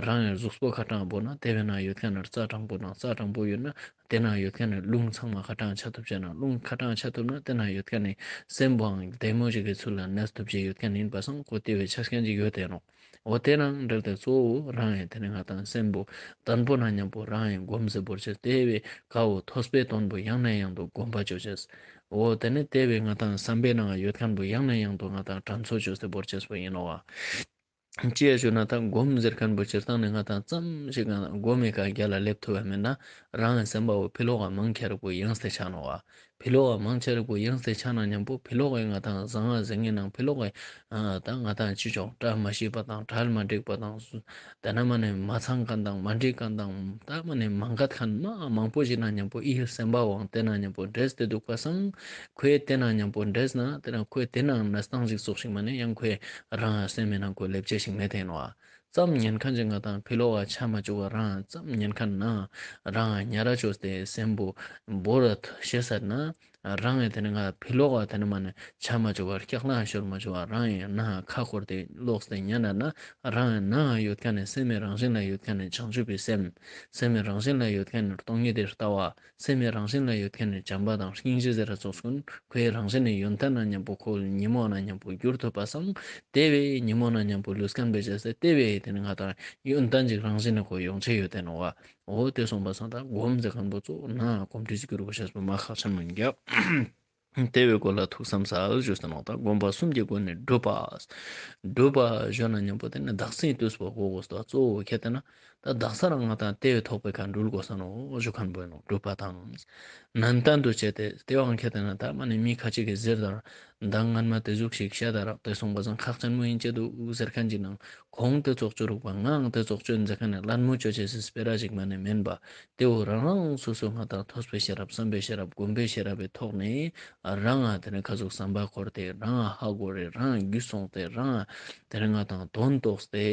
རང་ཡི་གཟུགས་པོ་ཁ་གྲངས་བོར་ན་དེ་བའི་ནང་ཡོད་ཁན་ནི་རྩ་དྲང་པོ་དང་རྩ་དྲང་པོ་ཡོད་ན་དེ་ན་ཡོད་ཁན་ནི་རླུང་ཚང་མ་ཁ་གྲངས་ཆ་ཐུབ་ཅེ་ན་རླུང་ཁ་གྲངས་ཆ་ཐུབ་ན་དེ་ན་ཡོད་ཁན་ནི་སེམས་པོའང་བདེ་མོ་ཞིག་གི་ཚུལ་ལ་གནས་ཐུབ་ཅེས་ཡོད་ཁན་ཡིན་པ་སང་ཁོ་དེ་བའི་ཆ་རྐྱེན་ཅིག་ཡོད་དེ་ནོག་འོ་དེ་ནང་འབྲེལ་ཏེ་གཙོ་བོ་རང་ཡི་དེ་ནི་ང་ཏང་སེམས་པོ་དང་པོ་ན་མཉམ་པོ་རང་ཡི་སྒོམ་ཟེར་བོར་ཅེས་དེ་བའི་ཀ་བོ་ཐོས་པའི་དོན་པོ་ཡང་ནས་ཡང་དུ་སྒོམ་པ་ཅོ་ཅེས། འོ་དེ་ནི་དེ་བའི་ང་ཏང་བསམ་པའི་ནང་ཡོད་ཁན་བོ་ཡང་ནས་ཡང་དུ་ང་ཏང་དྲན་གསོ་ཅོས་ཏེ་བོར་ཅེས་པོ་ཡིན་ནོག་བ། ཅི་ཡ་ཞུ་ན་ད་སྒོམ་ཟེར་ཁན་བོ་སྤྱིར་བཏང་ནི་ང་ཏང་ཙམ་ཞིག་ང་སྒོམ་མེ་ཁ་རྒྱལ་ལ་སླེབས་ཐུབ་བ་མེད་ན་རང་གི་སེམས་པ་བོ་ཕི་ལོག་ག་མང་ཆེ་རིག་པོ་ཡེངས་ཏེ་ཆ་ནོག་བ། ཕི་ལོག་ག་མང་ཆེ་རིག་པོ་ཡེངས་ཏེ་ཆ་ན་མཉམ་པོ་ཕི་ལོག་གི་ང་ཏང་བཟང་ང་ཟེར་ངེ་ནང་ཕི་ལོག་གི་ཨ་ད་ང་ཏང་ཅི་ཅོག་བཀྲ་མ་ཤིས་པ་དང་གྲལ་མ་འགྲིག་པ་དང་ད་ན་མ་ནེ་མ་ཚང་ཁན་དང་མ་འགྲིག་ཁན་དང་ད་མ་ནེ་མ་འགལ་ཁན་མ་མང་པོ་ཞིག་ན་མཉམ་པོ་ཨི་སེམས་པ་བོའང་དེ་ན་མཉམ་པོ་འདྲེས་ཏེ་འདུག་པ་སང་ཁོའི་དེ་ན་མཉམ་པོ་འདྲེས་ན་དེ་ན་ཁོའི་དེ་ན་གནས་སྟངས་ཤིག་ཙོགས་ཤིག་མ་ནེ་ཡང་ཁོའི་རང་སེམས་མེད་ན་ཁོ་ལེབ་ཅེས་ཤིག་མེད་དེ་ནོག་བ། ཙམ་ཉན་ཁན་ཅིག་ང་ཏང་ཕི་ལོག་ག་ཆ་མ་བཅུག་ག་རང་ཙམ་ཉན་ཁན་ན་རང་ཉ་ར་ཅོས་ཏེ་སེམས་པོ་བོར་ཤེས་ས་ན་རང་ཡང་དེ་ནི་ང་ཕི་ལོག་ག་དེ་ནི་མ་ནེ་ཆ་མ་བཅུག་ག་སྐྱག་ལང་ཤོར་མ་བཅུག་ག་རང་ཡང་ན་ཁ་འཁོར་ཏེ་ལོག་སྟེ་ཉན་ན་ན་རང་ཡང་ན་ཡོད་ཁན་ནི་སེམས་མེད་རང་བཞིན་ལ་ཡོད་ཁན་ནི་བྱང་ཆུབ་པའི་སེམས། སེམས་མེད་རང་བཞིན་ལ་ཡོད་ཁན་ནི་སྟོང་ཉིད་དེ་ལྟ་བ། སེམས་མེད་རང་བཞིན་ལ་ཡོད་ཁན་ནི་བྱམས་པ་དང་སྙིང་རྗེ་ཟེར་ར་ཙོགས་ཀུན་ཁོའི་རང་བཞིན་ནི་ཡོན་ཏན་ན་མཉམ་པོ་ཁོ་ཉིན་མོ་ན་མཉམ་པོ་འགྱུར་ཐུབ་པ་སང་དེ་བས་ཉིན་མོ་ན་མཉམ་པོ་ལུས་ཁན་བེ་ཅེས་སེ་དེ་བས་དེ་ནི་ང་ཏང་ཡོན་ཏན་ཅིག་རང་བཞིན་ནི་ཁོ་ཡོང་ཆེ་ཡོད་དེ་ནོག་བ། འོ་དེ་སོང་པ་སང་ད་སྒོམ་ཟེར་ཁན་པོ་ཙོགས་ན་གོམས་འདྲིས་གྱུར་དགོས་ཤེས་པོ་མ་ཁག་ཆེན་མོ་ཡིན་ཀྱག། དེ་བོའི་སྐོར་ལ་ཐུགས་བསམ་སལ་ཞུས་ཏེ་ནོག། ད་སྒོམ་པ་གསུམ་གྱི་སྒོ་ནས་སྒྲུབ་པ། སྒྲུབ་པ་ཞུ་ན་མཉམ་པོ་དེ་ནི་དག་སའི་དུས་པོ་གོ་དགོས་སོ། གཙོ་བོ་ཁྱེད་དེ་ན་ད་དག་ས་རང་ང་དང་དེ་བས་ཐོག་པའི་ཁ་འགྲུལ་དགོས་ས་ནོག་ཞུ་ཁན་པོ་ཡིན་ནོག། སྒྲུབ་པ་དང་ནན་ཏན་དུ་བྱས་ཏེ་དེ་བའང་ཁྱེད་དེ་ན་ད་མ་ནི་མི་ཁ་ཅིག་གི་ཟེར་དང་མདང་སྔན་མ་དེ་ཟུག་ཞིག་བཤད་ད་རག་དེ་སོང་པ་སང་ཁག་ཅན་མོ་ཡིན་ཅེ་འདུག་ཟེར་ཁན་ཅིག་ནང་ཁོང་དེ་ཙོགས་ཅོ་རུག་པ་ངའང་དེ་ཙོགས་ཅོ་ཡིན་ཟེར་ཁན་ནི་ལད་མོ་ཅོ་ཅེས་སི་སྤེ་ར་ཞིག་མ་ནི་མེན་པ། དེ་བོ་རང་རང་སོ་སོ་ང་དང་ཐོས་པའི་ཤེས་རབ་བསམ་པའི་ཤེས་རབ་སྒོམ་པའི་ཤེས་རབ་པའི་ཐོག་ནས་རང་ང་དེ་ནས་ཁ་ཟུག་བསམ་པ་འཁོར་ཏེ་རང་ང་ཧ་གོ་རེ་རང་ང་རྒྱུས་སོང་སྟེ་རང་ང་དེ་ནས་ང་དང་དོན་རྟོགས་ཏེ་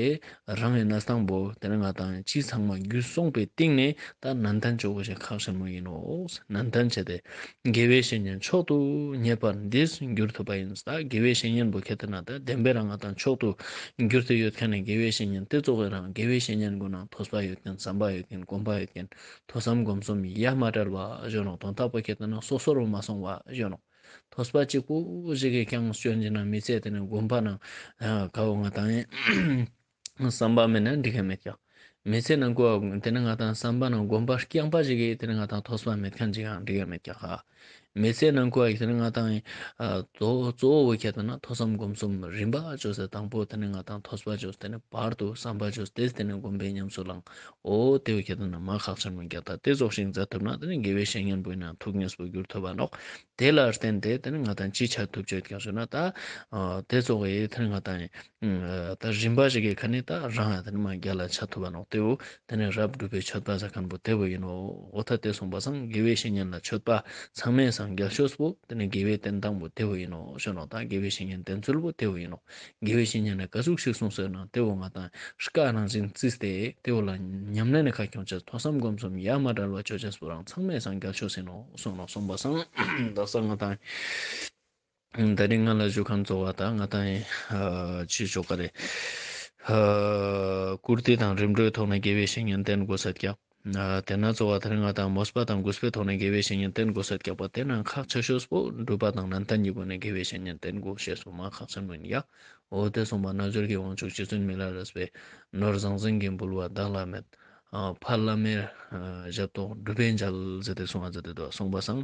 རང་ངི་གནས་སྟངས་པོ་དེ་ནས་ང་དང་ཅི་ཚང་མ་རྒྱུས་སོང་པའི་སྟེང་ནས་ད་ནན་ཏན་ཅོ་དགོས་ཤེས་ཁག་ཆེན་མོ་ཡིན་ནོག། ནན་ཏན་བྱས་ཏེ་དགེ་བའི་བཤེས་གཉེན་མཆོག་ཏུ་བསྙད་པར་འདིར་འགྱུར་ཐུབ་པ་ཡིན། ད་དགེ་བའི་བཤེས་གཉེན་པོ་ཁྱེད་དེ་ན་ད་བདེན་པའི་རང་ང་དང་མཆོག་ཏུ་གྱུར་ཏེ་ཡོད་ཁན་ནི་དགེ་བའི་བཤེས་གཉེན་དེ་ཙོགས་སི་རང་དགེ་བའི་བཤེས་གཉེན་གུན་ནང་ཐོས་པ་ཡོད་ཁན་བསམ་པ་ཡོད་ཁན་སྒོམ་པ་ཡོད་ཁན་ཐོས་བསམ་སྒོམ་གསུམ་ཡ་མ་བྲལ་བ་ཞུ་ནོག། དོན་དག་པོ་ཁྱེད་དེ་ན་སོ་སོར་མ་སོང་བ་ཞུ་ནོག། ཐོས་པ་གཅིག་པོ་ཞིག་གི་ཀྱང་སྐྱོན་གྱི་ན་མི་ཚེ་དེ་ནི་སྒོམ་པ་ནང་ཨ་ཀ་བོ་ང་དང་ཡིན། བསམ་པ་མེད་ན་འགྲིག་ག་མེད་ཀྱག། མི་ཚེ་ནང་ཀོ་དེ་ནི་ང་དང་བསམ་པ་ནང་སྒོམ་པ་རྐྱང་པ་ཞིག་གི་དེ་ནི་ང་དང་ཐོས་པ་མེད་ཁན་ཅིག་ཡང་འགྲིག་ག་མེད་ཀྱག་ཧ། མི་ཚེ་ནང་ཀོ་ཡིག་དེ་ནི་ང་དང་ཡིན། ཨ་གཙོ་གཙོ་བོ་ཁྱེད་དེ་ན་ཐོས་བསམ་སྒོམ་གསུམ་རིམ་པ་བཅོས་ཏེ་དང་པོ་དེ་ནི་ང་དང་ཐོས་པ་བཅོས་ཏེ་ནི་བར་དུ་བསམ་པ་བཅོས་ཏེ་དེ་ནི་སྒོམ་པའི་ཉམས་སུ་བླང་། འོ་དེ་བོ་ཁྱེད་དེ་ན་མ་ཁག་ཆེན་མོ་ཡིན་ཀྱག། ད་དེ་ཙོགས་ཤིག་མཛད་ཐུབ་ན་དེ་ནི་དགེ་བའི་བཤེས་གཉེན་པོ་ཡིན་ན་ཐུགས་མཉེས་པོ་གྱུར་ཐུབ་པ་ནོག། དེ་ལ་བརྟེན་ཏེ་དེ་ནི་ང་དང་ཅི་ཆ་ཐུབ་ཅེས་ཀྱང་ཞུ་ན་ད་ཨ་དེ་ཙོགས་ཡིན་དེ་ནི་ང་དང་ཡིན། ཨ་ད་རིམ་པ་ཞིག་གི་ཁ་ནས་ད་རང་ཡང་དེ་ནི་མ་རྒྱལ་ལ་ཆ་ཐུབ་པ་ནོག། དེ་བོ་དེ་ནི་རབ་སྒྲུབ་པའི་མཆོད་པ་ཟེར་ཁན་པོ་དེ་བོ་ཡིན་ནོག། འོ་ད་དེ་སོང་པ་སང་དགེ་བའི་བཤེས་གཉེན་ལ་མཆོད་པ་ཚང་མའི་སང་རྒྱལ་ཤོས་པོ་དེ་ནི་དགེ་བའི་བསྟེན་སྟངས་པོ་དེ་བོ་ཡིན་ནོག་ཞུ་ནོག། ད་དགེ་བའི་བཤེས་གཉེན་བསྟེན་ཚུལ་པོ་དེ་བོ་ཡིན་ནོག། དགེ་བའི་བཤེས་གཉེན་ལ་ག་ཟུག་ཞིག་གསུངས་སོ་ན་དེ་བོ་ང་དང་སྐ་ནང་བཞིན་བརྩིས་ཏེ་དེ་བོ་ལ་ཉམས་ལེན་ནི་ཁ་ཁྱོང་ཅེས་ཐོས་བསམ་སྒོམ་གསུམ་ཡ་མ་བྲལ་བ་ཅོ་ཅེས་པོ་རང་ཚང་མའི་སང་རྒྱལ་ཤོས་ཡིན་ནོག་གསུངས་ནོག། སོང་པ་སང་དག་ས་ང་དང་ད་རིང་ང་ལ་ཞུ་ཁན་གཙོ་བོ་ད་ང་དང་ཨ་ཅི་ཅོ་ག་རེ་ཨ་བཀུར་སྟི་དང་རིམ་གྲོའི་ཐོག་ནས་དགེ་བའི་བཤེས་གཉེན་བསྟེན་དགོས་ས་ཀྱག། ཨ་དེ་ན་གཙོ་བོ་ད་རིང་ང་དང་མོས་པ་དང་གུས་པའི་ཐོག་ནས་དགེ་བའི་བཤེས་གཉེན་བསྟེན་དགོས་ས་ཀྱག་པ་དེ་ན་ཁག་ཆེ་ཤོས་པོ་སྒྲུབ་པ་དང་ནན་ཏན་གྱི་སྒོ་ནས་དགེ་བའི་བཤེས་གཉེན་བསྟེན་དགོས་ཤེས་པོ་མ་ཁག་ཆེན་མོ་ཡིན་ཡ། འོ་དེ་སོང་པ་རྣལ་འབྱོར་གྱི་དབང་ཕྱུག་རྗེ་བཙུན་མི་ལ་རས་པའི་ནོར་ཟང་ཟིང་གི་འབུལ་བ་བདག་ལ་མེད། ཨ་ཕ་བླ་མའི་ཨ་ཞབས་ཏོག་སྒྲུབ་པས་འཇལ་ཟེར་ཏེ་གསུངས་པ་ཟེར་ཏེ་འདུག། གསུངས་པ་སང་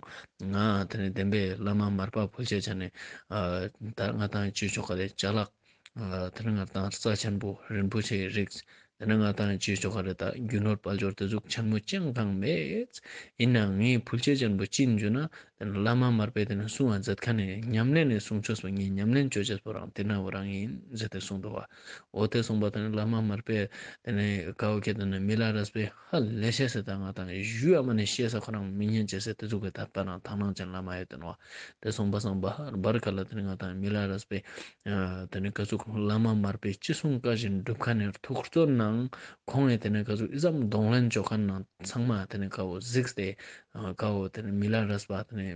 ང་དེ་ནི་བདེན་པའི་བླ་མ་མར་པ་ཕུལ་ཆེ་ཆ་ནས་ཨ་ད་ང་དང་ཅི་ཅོ་ག་རེ་ཅ་ལག་ཨ་དེ་ནི་ང་དང་རྩ་ཆེན་པོ་རིན་པོ་ཆེའི་རིགས་དེ་ནི་ང་དང་ཅི་ཅོ་ག་རེ་ད་རྒྱུ་ནོར་དཔལ་འབྱོར་དེ་ཟུག་ཆེན་མོ་ཅང་གང་མེད། ཡིན་ནའང་ངའི་ཕུལ་ཆེ་ཆེན་པོ་ཅི་ཡིན་ཞུ་ན། དེ་ནི་བླ་མ་མར་པས་དེ་ནི་གསུང་བ་མཛད་ཁན་ནི་ཉམས་ལེན་ནི་གསུང་ཆོས་པོ་ངས་ཉམས་ལེན་ཅོ་ཅེས་པོ་རང་དེ་ན་བོ་རང་ཡིན་ཟེར་ཏེ་གསུངས་འདུག་བ། འོ་དེ་གསུངས་པ་དེ་ནི་བླ་མ་མར་པས་དེ་ནི་ཀ་བོ་ཁྱེད་དེ་ནི་མི་ལ་རས་པའི་ཧ་ལས་ཤེས་ཟེར་ད་ང་དང་ཞུ་ཡ་མ་ནི་ཤེས་ས་ཁོ་རང་མི་ཉན་ཅེས་ཟེར་དེ་ཟུག་གི་དད་པ་ནང་དག་སྣང་ཅན་བླ་མ་ཡོད་དེ་ནོག། དེ་གསུངས་པ་སང་བར་བར་ཁ་ལ་དེ་ནི་ང་དང་མི་ལ་རས་པའི་ཨ་དེ་ནི་ཀ་ཟུག་བླ་མ་མར་པས་ཅི་གསུང་བཀའ་བཞིན་སྒྲུབ་ཁན་ནི་ཐུགས་བརྩོན་ནང་ཁོང་ངི་དེ་ནི་ཀ་ཟུག་ཨི་ཙམ་གདོང་ལེན་ཅོ་ཁན་ནང་ཚང་མ་དེ་ནི་ཀ་བོ་གཟིགས་ཏེ་ཨ་ཀ་བོ་དེ་ནི་མི་ལ་རས་པ་དེ་ནི་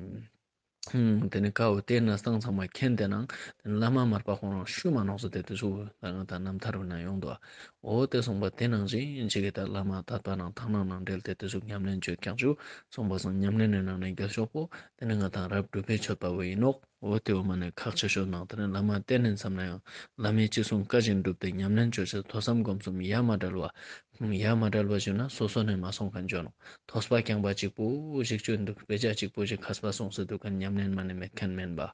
ཨུམ་དེ་ནི་ཀ་བོ་དེ་གནས་སྟངས་ཚང་མ་མཁྱེན་ཏེ་ནང་དེ་ནི་བླ་མ་མར་པ་ཁོང་རང་ཤུ་མ་ནོག་ཟེར་ཏེ་དེ་ཚོ་ད་ང་དང་རྣམ་ཐར་བོ་ན་ཡོང་འདུག། འོ་དེ་གསུངས་པ་དེ་ནང་བཞིན་ཅིག་གི་ད་བླ་མ་དད་པ་ནང་དག་སྣང་ནང་འབྲེལ་ཏེ་དེ་ཚོ་ཉམས་ལེན་ཅོ་ཀྱང་ཅུ་གསུངས་པ་སང་ཉམས་ལེན་ནི་ནང་ནས་རྒྱལ་ཤོས་པོ་དེ་ནི་ང་དང་རབ་སྒྲུབ་པའི་མཆོད་པ་བོ་ཡིན་ནོག། འོ་དེ་བོ་མ་ནི་ཁག་ཆེ་ཤོས་ནང་དེ་ནི་བླ་མ་བསྟེན་ནས་མཚམས་ན་ཡང་བླ་མའི་ཅི་གསུང་བཀའ་བཞིན་སྒྲུབ་སྟེ་ཉམས་ལེན་ཅོ་ཅེས་ཐོས་བསམ་སྒོམ་གསུམ་ཡ་མ་བྲལ་བ། ཡ་མ་བྲལ་བ་ཞུ་ན་སོ་སོ་ནས་མ་སོང་ཁན་ཅོ་ནོག། ཐོས་པ་རྐྱང་པ་གཅིག་པོ་ཞིག་ཅོ་འདུག། དཔེ་ཆ་གཅིག་པོ་ཞིག་མཁས་པ་གསུངས་སེ་འདུག་ཁན་ཉམས་ལེན་མ་ནི་མེད་ཁན་མེན་པ།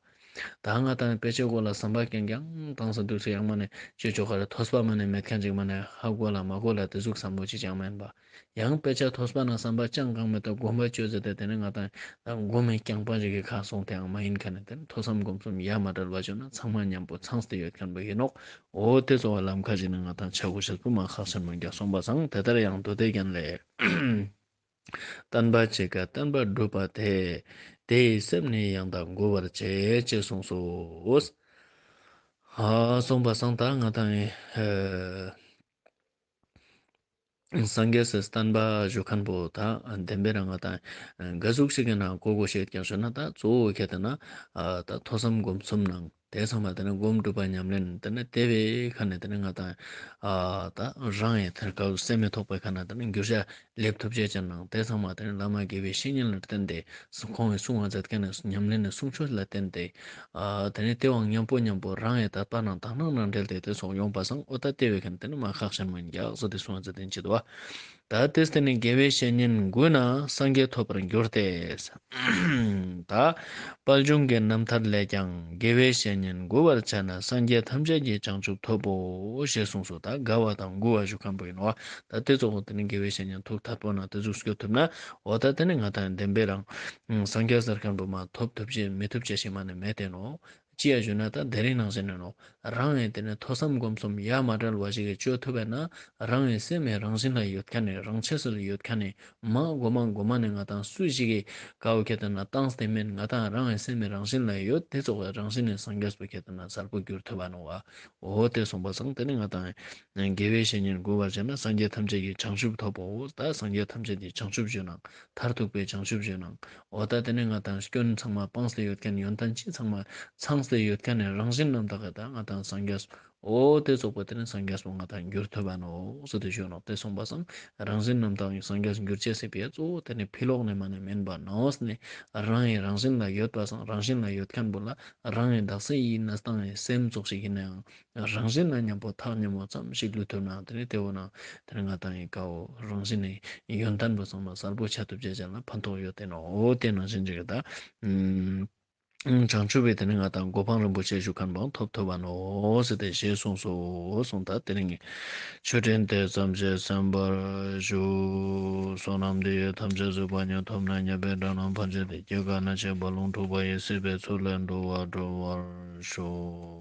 ད་ང་དང་དཔེ་ཆའི་སྐོར་ལ་བསམ་པ་རྐྱང་རྐྱང་བཏང་སེ་འདུག་སེ་ཡང་མ་ནི་ཅི་ཅོ་ག་རེ་ཐོས་པ་མ་ནི་མེད་ཁན་ཅིག་མ་ནི་ཧ་གོ་ལ་མ་གོ་ལ་དེ་ཟུག་བསམ་བློ་ཅི་ཅང་མེན་པ། ཡང་དཔེ་ཆ་ཐོས་པ་ན་བསམ་པ་ཅང་གང་མེད་དོ་སྒོམ་པ་ཅོ་ཟེར་ཏེ་དེ་ནི་ང་དང་སྒོམ་མེད་རྐྱང་པ་ཞིག་གི་ཁ་སོང་སྟེ་ཡང་མ་ཡིན་ཁན་ནི་དེ་ནི་ཐོས་བསམ་སྒོམ་གསུམ་ཡ་མ་བྲལ་བ་ཅོ་ན་ཚང་མ་མཉམ་པོ་ཚང་སྟེ་ཡོད་ཁན་བོ་ཡིན་ནོག། འོ་དེ་ཚོ་བ་ལམ་ཁ་ཅིག་ནི་ང་དང་ཆ་གོ་ཤེས་པོ་མ་ཁག་ཆེན་མོ་རྒྱག་སོང་པ་སང་དེ་ལྟར་ཡང་མདོ་སྡེ་རྒྱན་ལས། བསྟན་པ་འཆད་ཀ་བསྟན་པ་སྒྲུབ་པ་དེ། དེ་ཡི་སེམས་ནི་ཡང་དག་འགུགས་པར་བྱེད། ཅེས་གསུངས་སོ། ཧ་སོང་པ་སང་ད་ང་དང་ཨེ། སངས་རྒྱས་སི་བསྟན་པ་ཞུ་ཁན་བོ་ད་བདེན་པའི་རང་ང་དང་ག་ཟུག་ཞིག་གི་ནང་གོ་དགོས་ཤེས་ཀྱང་ཞུ་ན་ད་གཙོ་བོ་ཁྱེད་དེ་ན་ད་ཐོས་བསམ་སྒོམ་གསུམ་ནང་དེ་ཚང་མ་དེ་ནི་སྒོམ་སྒྲུབ་པ་ཉམས་ལེན་དེ་ནི་དེ་བའི་ཁ་ནས་དེ་ནི་ང་དང་ད་རང་ཡི་ཐེར་ཀ་སེམས་མི་ཐོགས་པའི་ཁ་ན་དེ་ནི་འགྱུར་བྱ་སླེབས་ཐུབ་ཅེས་ཅན་ནང་དེ་ཚང་མ་དེ་ནི་བླ་མ་དགེ་བའི་བཤེས་གཉེན་ལ་བརྟེན་ཏེ་ཁོང་གི་གསུང་བ་མཛད་ཁན་ནི་ཉམས་ལེན་ནི་གསུང་ཆོས་ལ་བརྟེན་ཏེ། ཨ་དེ་ནི་དེ་བའང་མཉམ་པོ་མཉམ་པོ་རང་ཡི་དད་པ་ནང་དག་སྣང་ནང་འབྲེལ་ཏེ་དེ་སོགས་ཡོང་པ་སང་འོ་ད་དེ་བའི་ཁ་ནས་དེ་ནི་མ་ཁག་ཆེན་མོ་ཡིན་རྒྱག་སོ་དེ་གསུང་བ་མཛད་དེ་ཅི་འདུག་བ། ད་དེ་སྟེ་ནི་དགེ་བའི་བཤེས་གཉེན་མགུ་ན་སངས་རྒྱས་ཐོབ་པར་འགྱུར་ཏེ། ད་དཔལ་འབྱུང་གི་རྣམ་ཐར་ལས་ཀྱང་དགེ་བའི་བཤེས་གཉེན་མགུ་བར་བྱས་ན་སངས་རྒྱས་ཐམས་ཅད་ཀྱི་བྱང་ཆུབ་ཐོབ་བོ་ཞེས་གསུངས་སོ། ད་དགའ་བ་དང་མགུ་བ་ཞུ་ཁན་པོ་ཡིན་ནོག། ད་དེ་ཙོགས་དེ་ནི་དགེ་བའི་བཤེས་གཉེན་ཐུགས་ཐད་པོ་ན་དེ་ཟུག་སྐྱོད་ཐུབ་ན་འོ་ད་དེ་ནི་ང་དང་བདེན་པའི་རང་སངས་རྒྱས་ཟེར་ཁན་པོ་མ་ཐོབ་ཐུབ་ཅེས་མི་ཐུབ་ཅེས་ཞིག་མ་ནི་མེད་དེ་ནོག། ཅི་ཡ་ཞུ་ན་ད་དེ་རིང་ནང་བཞིན་ནོ། རང་ཡིན་དེ་ནི་ཐོས་བསམ་སྒོམ་གསུམ་ཡ་མ་བྲལ་བ་ཞིག་གི་བཅོ་ཐུབ་པས་ན་རང་ཡིན་སེམས་ཡིན་རང་བཞིན་ལ་ཡོད་ཁན་ནི་རང་ཆས་སུ་ལ་ཡོད་ཁན་ནི་མ་གོ་མ་གོ་མ་ནི་ང་དང་སུ་ཞིག་གི་ཀ་བོ་ཁྱེད་དེ་ན་བཏང་སྟེ་མིན། ང་དང་རང་ཡིན་སེམས་ཡིན་རང་བཞིན་ལ་ཡོད། དེ་ཙོགས་རང་བཞིན་ནི་སངས་རྒྱས་པོ་ཁྱེད་དེ་ན་གསལ་པོ་གྱུར་ཐུབ་པ་ནོ་བ། འོ་དེ་སོང་པ་སང་དེ་ནི་ང་དང་དགེ་བའི་བཤེས་གཉེན་མགུ་བར་བྱས་ན་སངས་རྒྱས་ཐམས་ཅད་ཀྱི་བྱང་ཆུབ་ཐོབ་བོ། ད་སངས་རྒྱས་ཐམས་ཅད་ཀྱི་བྱང་ཆུབ་ཞུ་ནང་མཐར་ཐུག་པའི་བྱང་ཆུབ་ཞུ་ནང་འོ་ད་དེ་ནི་ང་དང་སྐྱོན་ཚང་མ་སྤངས་ཏེ་ཡོད་ཁན་ནི་ཡོན་ཏན་ཅི་ཚང་མ་ཚང་སྟེ་ཡོད་ཁན་ནི་རང་བཞིན་རྣམ་དག་གི་ད་ང་དང་སངས་རྒྱས་འོ་དེ་ཙོགས་པོ་དེ་ནི་སངས་རྒྱས་པོ་ང་དང་འགྱུར་ཐུབ་པ་ནོ་ཟེར་ཏེ་ཞུ་ནོག། དེ་སོང་པ་སང་རང་བཞིན་རྣམ་དག་གི་སངས་རྒྱས་འགྱུར་ཅེས་ཟེར་བའི་གཙོ་བོ་དེ་ནི་ཕི་ལོག་ནས་མ་ནི་མིན་པ་ནང་ནས་རང་ཡིན་རང་བཞིན་ལ་ཡོད་པ་སང་རང་བཞིན་ལ་ཡོད་ཁན་པོ་ལ་རང་ཡིན་དག་སེ་ཡིན་ན་སྟངས་ཡིན་སེམས་ཙོགས་ཤིག་ཡིན་ནའང་རང་བཞིན་ལ་མཉམ་པོ་ཐག་ཉེ་མོ་ཙམ་ཞིག་ལུས་ཐུབ་ན་དེ་ནི་དེ་འོ་ན་དེ་ནི་ང་དང་ཡི་ཀ་བོ་རང་བཞིན་ནི་ཡོན་ཏན་པོ་ཚང་མ་གསལ་པོ་ཆ་ཐུབ་ཅེས་ཅན་ལ་ཕན་ཐོགས་ཡོད་དེ་ནོ། འོ་དེ་ནང་བཞིན་ཅིག་ད་བྱང་ཆུབ་པའི་དེ་ནི་ང་དང་གོ་འཕང་རིན་པོ་ཆེ་ཞུ་ཁན་པོ་ཐོབ་ཐུབ་པ་ནོ་ཟེར་ཏེ་ཞེས་གསུངས་སོ། གསུངས་ད་དེ་རིང་གི་ཆོས་འབྲེལ་དེ་ཙམ་ཞིག་གསན་པར་ཞུ། བསོད་ནམས་འདི་ཡིས་ཐམས་ཅད་གཟིགས་པ་ཉིད། ཐོབ་ནས་ཉེས་པའི་དགྲ་རྣམས་ཕམ་བྱས་ཏེ། སྐྱེ་རྒ་ན་འཆིའི་རྦ་ཀློང་འཁྲུགས་པ་ཡི། སྲིད་པའི་མཚོ་ལས་འགྲོ་བ་སྒྲོལ་བར་ཤོག།